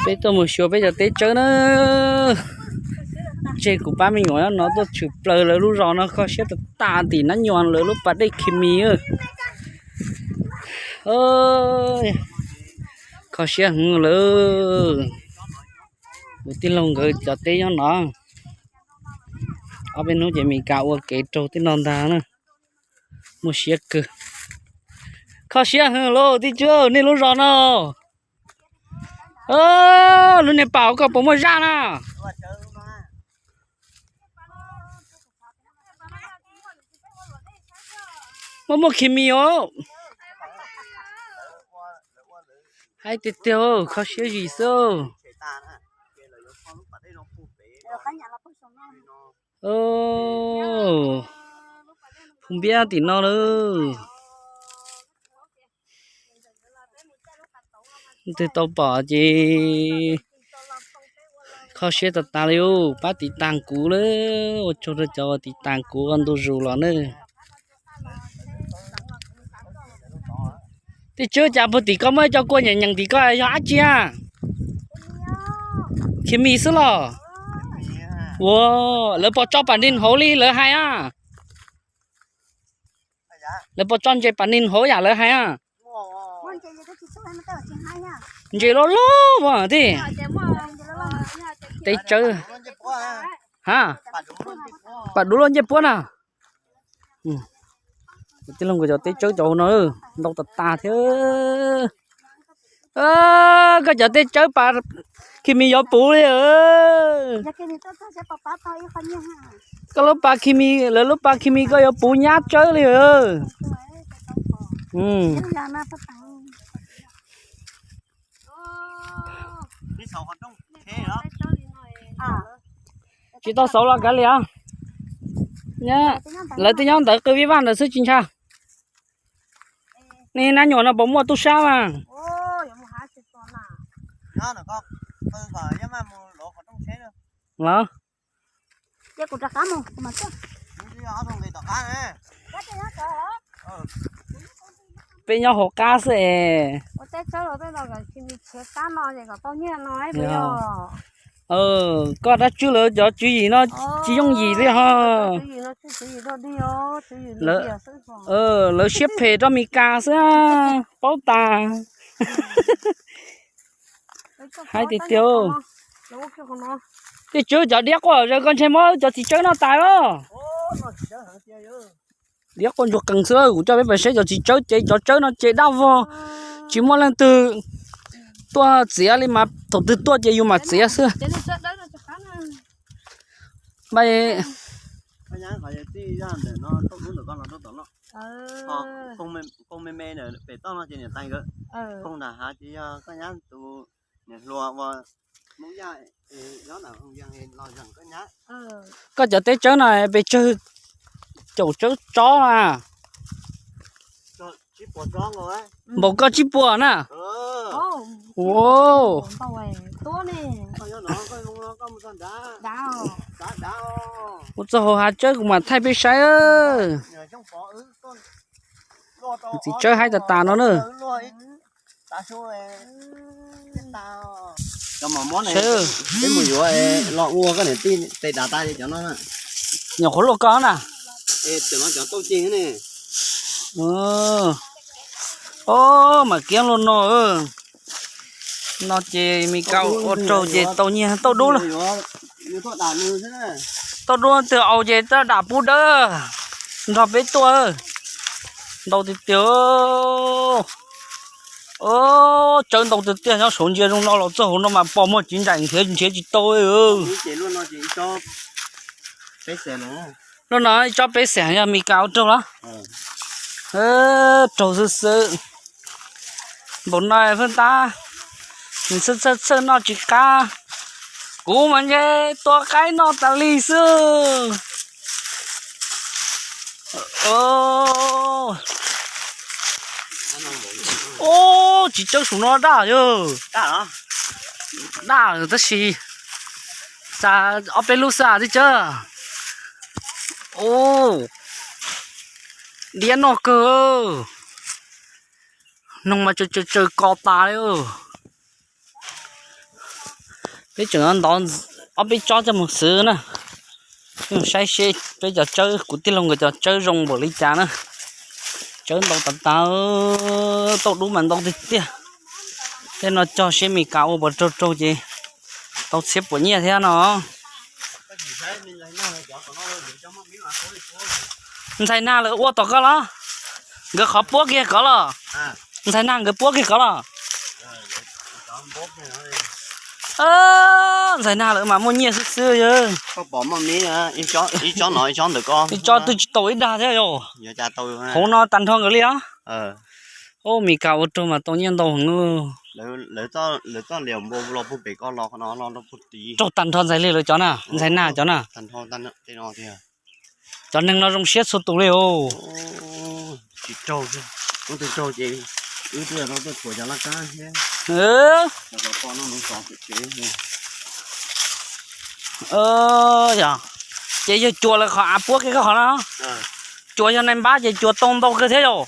Peb tuaj mus xyuas peb cov teb tsawb na. Tseg kuv pab me nyuam no tuaj tshwm plaws lawv lub zos no kho siab tas tas tim nab nyuas lawv lub pas dej Khi Mis. Kho siab heev lawm. Kuv tij laug nkawd cov teb nyob no. Ob peb hnub ces Mes Kas ua kev raug tej no ntag na. Muaj siab kawg. Kho siab heev lauj tij tswb, nej lub zos no. Lub niag pas koj puas muaj zaj na? Muaj, muaj Khi Mis os. Haib tiag tiag, kho siab zim xwb. Phum npiab tim no lawm. Leej twg tau pom ces kho siab tas tas li, pab tiv tas kuv lawm, ua tsaug rau cov uas tiv tas kuv ua ntu zus los na. Tij tswb, cas puag tim koj muaj ib co kua nyeem nyeem tim koj yog dab tsi a? Khi Mis xwb los? Ua, lawv puas tso pas nig hauv li lawv hais a? Lawv puas tso ntses pas nig hauv yam lawv hais a? Ntses loj loj mas tij. Teb tsawb, ha, pas duv luaj ncej puab na. Tij laug nkawd cov teb tsawb cov hauv no ntau tas tas thiab. Koj cov teb tsawb pas Khi Mis yuav puv li. Koj lub pas Khi Mis, lawv lub pas Khi Mis koj yuav puv nyab tsawb li. Tsis tau xauv los kav liam. Lawv twb nyob ntawd qw vij vaj ntawd xwb tsis ntshai. Nej nab nyuam no puas muaj tub sab mas? Los, peb nyob hauv qab xwb es. Koj dab tswb lawv cov tswv yim no tsis yooj yim li ho. Lawv siab phem rau Mes Kas xwb, paub tas. Hais tiag tiag. Tij tswb, cov diab quaj zaws koj ntshe muab cov txiv tsawb noj tas los. Diab quaj ntsuag qees xwb, kuv coj peb pais saib cov txiv tsawb ces cov tsawb no ces daj vog, tsis muaj leej twg tuaj txiav li mas thaum twg tuaj ces yus mam txiav xwb. Koj cov teb tsawb no pes tsawg caum tsawb tsob na? Npaum koj tsib puas na. Ua txog hauv hav tsawb kuv mam thaij peb saib. Txiv tsawb haib tas tas no na. Peb mus yuav los ua koj niam tij tes dav tas cov no. Nyuam qhuav luaj koj na. Cov tauj ceg ne. Ob, mam kiab luaj no. No ces Mes Kas ua raug ces tau nyiag tauj dub lawm. Tauj dub twg aus ces tau dam pub dawb nrog peb tuaj. Ntau tiag tiag. Tsawb ntau tiag tiag, nyob saud ntsia zoo no los txog hauv no mas pos muag tsis nraim nrhiav nrhiav tsis tau. Lub no ib tsob peb xeem yog Mes Kas ua raug los? Raug xwb xwb. Npaum no fwj tab, nws txhawj txhawj txhawj noj tsis qab. Kuv mas ntshe tua qaib noj tas li xwb. Ub, txiv tsawb saum no daj yog. Daj tab sis xav ob peb lub xwb txiv tsawb. Ub, diab noj kawg. Noog mas tsaws tsaws tsaws kos tas li. Peb tseem ntov ob peb tsob coj mus xwb na. Saib seb peb cov tsawb, kuv tij laug nkawd cov tsawb zoo npaum li cas na. Tsawb ntau tas tas, tauj dub mas ntau tiag tiag. Tej no cog seb Mes Kas ua puas raug raug ces tau txhiab puas nyiaj thiab no. Ntxhais Nag lawv ua tom koj los? Nkawd qhov puab kiag kov los? Ntxhais Nag nkawd puab kiag kov los? Ntxhais Nag lawv mas muaj nyiaj xwb xwb yog. Ib tsob twb tsis tau ib dag thiab yog. Hauv no tag nrho nkawd li os. Ub, Mes Kas ua raug mas tau nyiaj ntau heev. Raug tag nrho ntxhais li lawv cov na, Ntxhais Nag cov na. Cov neeg no zoo siab txhua tus li os. Yog, ces yog cua lawv qhov av puab kiag koj qhov no. Cua yog nai npab ces cua tau ntau kawg thiab yog.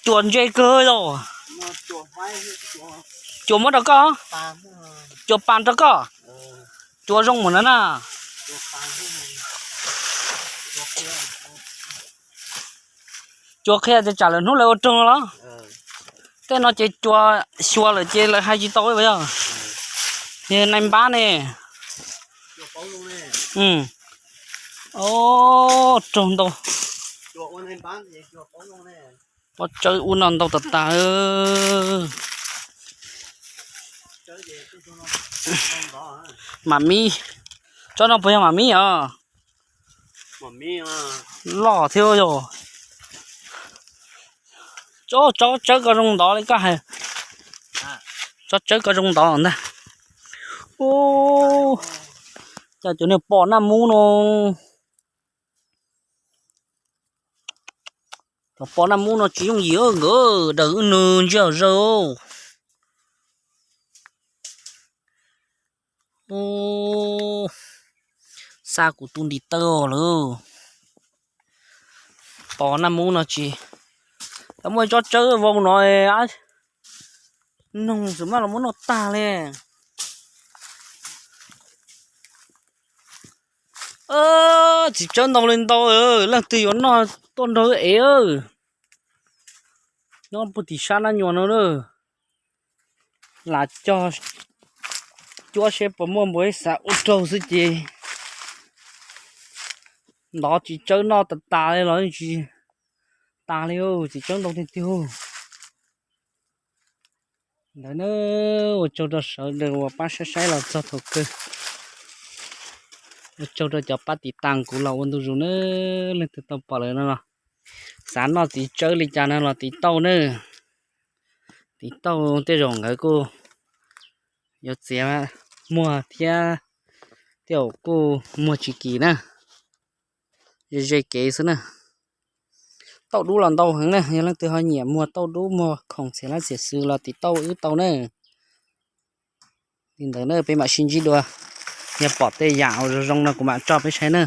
Cua ntse kawg yog. Cua muab rau koj, cua pas rau koj, cua zoo mus na na. Cua qhia tias tsam lawm hnub lawv ua raug los? Tej no ces cua xyuas lawm ces lawv hais tsis tau yog. Yog nai npab ne. Raug ntau. Pob tsawb ub no ntau tas tas. Mam mib, tsob no puas yog mam mib os? Loj thiab yog. Tsob tsawb ko zoo ntov li koj hais. Tsob tsawb ko zoo ntov ntag. Ub, cas cov niag pom naj mub no. Cov pom naj mub no tsis yooj yim nkawd daws wb nws ntsiag zawg. Xa kuv tus ntiv taw lawm. Pom naj mub no tsis, muaj tsob tsawb vau no, noog xwb mas los muab noj tag li. Txiv tsawb ntau li ntau, leej twg yuav noj tuaj nrog wb ev. Nyob puag tim sab nab nyuam no na. Lam cog cuab seb puas muaj npaum li xav ua raug xwb ces ntov txiv tsawb noj tas tas li los tsis tas li, txiv tsawb ntau tiag tiag. Ntawd na, ua tsaug rau sawv daws uas pab saib saib los txog thaum kawg. Ua tsaug rau cov pab tiv tas kuv los ua ntu zus na, leej twg tau pom lawm no los xav noj txiv tsawb li cas no los tiv tauj na. Tiv tauj tej zaum nkawd kuj yuav txiav muag thiab, tej zaum kuj muag tsis kim na. Ze ze kev xwb na. Tauj dub los ntau heev na, yog leej twg ho nyiam muag tauj dub muag khoom txiav lab txiav xwm los tiv tauj wb tau na. Li ntawd na peb mam sib ntsib dua, yog pom tej yam uas zoo zoo no kuv mam tso peb saib na.